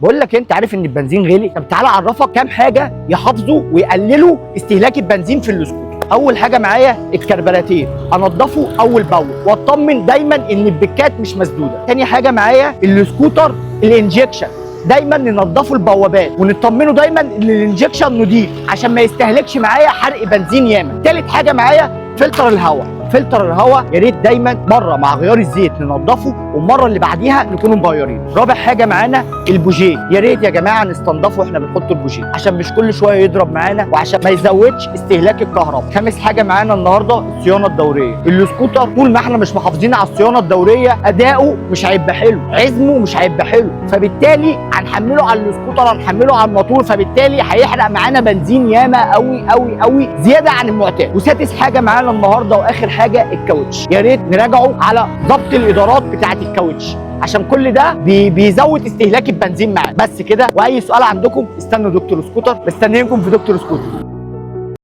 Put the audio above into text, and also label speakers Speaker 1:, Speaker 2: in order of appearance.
Speaker 1: بقول لك انت عارف ان البنزين غلي؟ طب تعالى اعرفك كام حاجة يحافظوا ويقللوا استهلاك البنزين في السكوتر. اول حاجة معايا الكربراتير، انضفه اول باول واطمن دايما ان البكات مش مسدودة. تاني حاجة معايا السكوتر ال injection، دايما ننضفوا البوابات ونطمنوا دايما ان ال injection نضيف عشان ما يستهلكش معايا حرق بنزين ياما. تالت حاجة معايا فلتر الهواء، فلتر الهواء يا ريت دايما مرة مع غيار الزيت ننضفه والمرة اللي بعديها نكونوا مغيرين. رابع حاجة معانا البوجيه، يا ريت يا جماعة نستنضفه واحنا بنحط البوجيه عشان مش كل شوية يضرب معانا وعشان ما يزودش استهلاك الكهرباء. خامس حاجة معانا النهارده الصيانة الدورية. السكوتر طول ما احنا مش محافظين على الصيانة الدورية اداؤه مش هيبقى حلو، عزمه مش هيبقى حلو، فبالتالي هنحمله على السكوتر، هنحمله على الموتور، فبالتالي هيحرق معانا بنزين ياما قوي قوي قوي زيادة عن المعتاد. وسادس حاجة معانا النهارده واخر حاجة الكاوتش، يا ريت نراجعه على ضبط الادارات بتاعه الكاوتش عشان كل ده بيزود استهلاك البنزين معانا. بس كده، واي سؤال عندكم استنوا دكتور سكوتر، مستنيينكم في دكتور سكوتر.